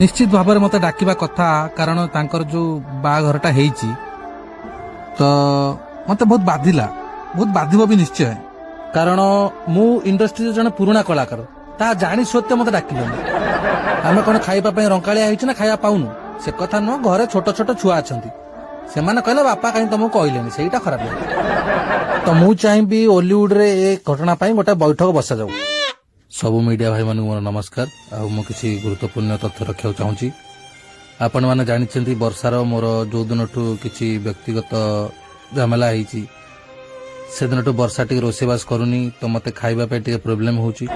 ନିଶ୍ଚିତ ଭାବରେ ମୋତେ ଡାକିବା କଥା, କାରଣ ତାଙ୍କର ଯୋଉ ବାହାଘରଟା ହେଇଛି, ତ ମୋତେ ବହୁତ ବାଧିଲା, ବହୁତ ବାଧିବ ବି ନିଶ୍ଚୟ। କାରଣ ମୁଁ ଇଣ୍ଡଷ୍ଟ୍ରିରେ ଜଣେ ପୁରୁଣା କଳାକାର, ତାହା ଜାଣି ସତ୍ତ୍ୱେ ମୋତେ ଡାକିଲେନି। ଆମେ କଣ ଖାଇବା ପାଇଁ ରଙ୍କାଳିଆ ହେଇଛୁ ନା ଖାଇବା ପାଉନୁ? ସେ କଥା ନୁହଁ, ଘରେ ଛୋଟ ଛୋଟ ଛୁଆ ଅଛନ୍ତି। ସେମାନେ କହିଲେ, "ବାପା କାହିଁ ତମକୁ କହିଲେନି?" ସେଇଟା ଖରାପ ଲାଗେ। ତ ମୁଁ ଚାହିଁବି ଓଲିଉଡରେ ଏ ଘଟଣା ପାଇଁ ଗୋଟେ ବୈଠକ ବସାଯାଉ। ସବୁ ମିଡିଆ ଭାଇମାନଙ୍କୁ ମୋର ନମସ୍କାର। ଆଉ ମୁଁ କିଛି ଗୁରୁତ୍ୱପୂର୍ଣ୍ଣ ତଥ୍ୟ ରଖିବାକୁ ଚାହୁଁଛି। ଆପଣମାନେ ଜାଣିଛନ୍ତି, ବର୍ଷାର ମୋର ଯୋଉ ଦିନଠୁ କିଛି ବ୍ୟକ୍ତିଗତ ଝାମେଲା ହେଇଛି, ସେଦିନଠୁ ବର୍ଷା ଟିକେ ରୋଷେଇବାସ କରୁନି। ତ ମୋତେ ଖାଇବା ପାଇଁ ଟିକେ ପ୍ରୋବ୍ଲେମ ହେଉଛି।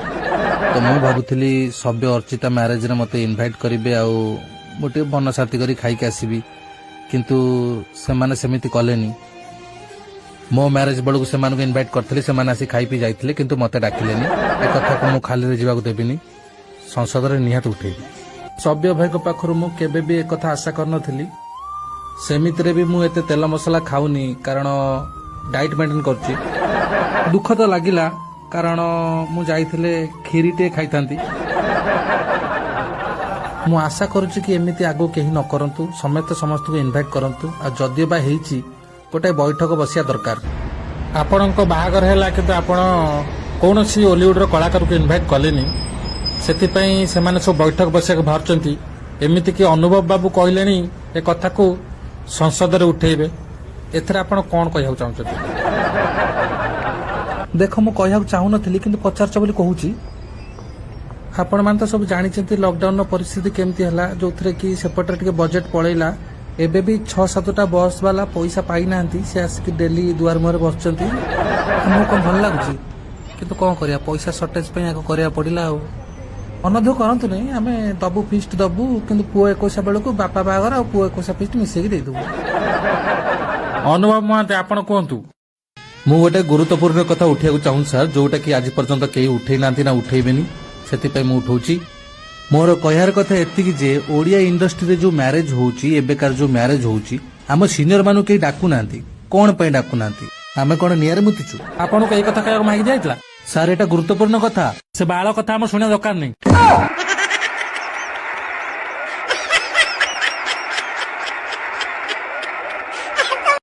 ତ ମୁଁ ଭାବୁଥିଲି ସବ୍ୟ ଅର୍ଚିତା ମ୍ୟାରେଜରେ ମୋତେ ଇନଭାଇଟ୍ କରିବେ ଆଉ ମୁଁ ଟିକେ ମନ ଶାନ୍ତି କରି ଖାଇକି ଆସିବି। କିନ୍ତୁ ସେମାନେ ସେମିତି କଲେନି। ମୋ ମ୍ୟାରେଜ ବେଳକୁ ସେମାନଙ୍କୁ ଇନଭାଇଟ୍ କରିଥିଲି, ସେମାନେ ଆସି ଖାଇ ପିଇ ଯାଇଥିଲେ, କିନ୍ତୁ ମୋତେ ଡାକିଲେନି। ଏ କଥାକୁ ମୁଁ ଖାଲିରେ ଯିବାକୁ ଦେବିନି, ସଂସଦରେ ନିହାତି ଉଠେଇବି। ସବ୍ୟ ଭାଇଙ୍କ ପାଖରୁ ମୁଁ କେବେ ବି ଏକଥା ଆଶା କରିନଥିଲି। ସେମିତିରେ ବି ମୁଁ ଏତେ ତେଲ ମସଲା ଖାଉନି, କାରଣ ଡାଇଟ୍ ମେଣ୍ଟେନ୍ କରୁଛି। ଦୁଃଖ ତ ଲାଗିଲା, କାରଣ ମୁଁ ଯାଇଥିଲେ କ୍ଷୀରି ଟିକେ ଖାଇଥାନ୍ତି। ମୁଁ ଆଶା କରୁଛି କି ଏମିତି ଆଗକୁ କେହି ନ କରନ୍ତୁ, ସମସ୍ତେ ସମସ୍ତଙ୍କୁ ଇନଭାଇଟ୍ କରନ୍ତୁ। ଆଉ ଯଦିଓ ବା ହେଇଛି, ଗୋଟେ ବୈଠକ ବସିବା ଦରକାର। ଆପଣଙ୍କ ବାହାଘର ହେଲା, କିନ୍ତୁ ଆପଣ କୌଣସି ଓଲିଉଡର କଳାକାରକୁ ଇନଭାଇଟ୍ କଲେନି। ସେଥିପାଇଁ ସେମାନେ ସବୁ ବୈଠକ ବସିବାକୁ ବାହାରୁଛନ୍ତି। ଏମିତିକି ଅନୁଭବ ବାବୁ କହିଲେଣି ଏ କଥାକୁ ସଂସଦରେ ଉଠେଇବେ। ଏଥିରେ ଆପଣ କଣ କହିବାକୁ ଚାହୁଁଛନ୍ତି? ଦେଖ, ମୁଁ କହିବାକୁ ଚାହୁଁନଥିଲି, କିନ୍ତୁ ପଚାରୁଛ ବୋଲି କହୁଛି। ଆପଣମାନେ ତ ସବୁ ଜାଣିଛନ୍ତି ଲକଡାଉନର ପରିସ୍ଥିତି କେମିତି ହେଲା, ଯୋଉଥିରେ କି ସେପଟରେ ଟିକେ ବଜେଟ୍ ପଳେଇଲା। ଏବେ ବି ଛଅ ସାତଟା ବସ୍ ବାଲା ପଇସା ପାଇନାହାନ୍ତି। ସେ ଆସିକି ଡେଲି ଦୁଆର ମୁହଁରେ ବସୁଛନ୍ତି। ଆମକୁ କଣ ଭଲ ଲାଗୁଛି? କିନ୍ତୁ କଣ କରିବା, ପଇସା ସର୍ଟେଜ ପାଇଁ ଆଗ କରିବାକୁ ପଡିଲା। ଆଉ ମନଦୁଃଖ କରନ୍ତୁ ନାହିଁ, ଆମେ ଦବୁ, ଫିଷ୍ଟ ଦବୁ। କିନ୍ତୁ ପୁଅ ଏକୋଇଶା ବେଳକୁ ବାପା ବାହାଘର ଆଉ ପୁଅ ଏକୋଇଶା ଫିଷ୍ଟ ମିଶେଇକି ଦେଇଦବୁ। ଅନୁଭବ ମହାନ୍ତି, ଆପଣ କୁହନ୍ତୁ। ମୁଁ ଗୋଟେ ଗୁରୁତ୍ୱପୂର୍ଣ୍ଣ କଥା ଉଠେଇବାକୁ ଚାହୁଁଛି ସାର୍, ଯୋଉଟା କି ଆଜି ପର୍ଯ୍ୟନ୍ତ କେହି ଉଠେଇ ନାହାନ୍ତି ନା ଉଠେଇବେନି, ସେଥିପାଇଁ ମୁଁ ଉଠଉଛି। ମୋର କହିବାର କଥା ଏତିକି ଯେ ଓଡିଆ ଇଣ୍ଡଷ୍ଟ୍ରିରେ ଯୋଉ ମ୍ୟାରେଜ ହଉଛି, ଏବେକାର ଯୋଉ ମ୍ୟାରେଜ ହଉଛି, ଆମ ସିନିୟର ମାନଙ୍କୁ କେହି ଡାକୁନାହାନ୍ତି। କଣ ପାଇଁ ଡାକୁନାହାନ୍ତି? ଆମେ କଣ ନିଆଁରେ ମୁତିଛୁ? ଆପଣଙ୍କୁ ଏଇ କଥା କହିବାକୁ ମାଗି ଦିଆଯାଇଥିଲା? ସାର୍, ଏଇଟା ଗୁରୁତ୍ୱପୂର୍ଣ୍ଣ କଥା। ସେ ବାଳ କଥା ଆମ ଶୁଣିବା ଦରକାର ନାହିଁ।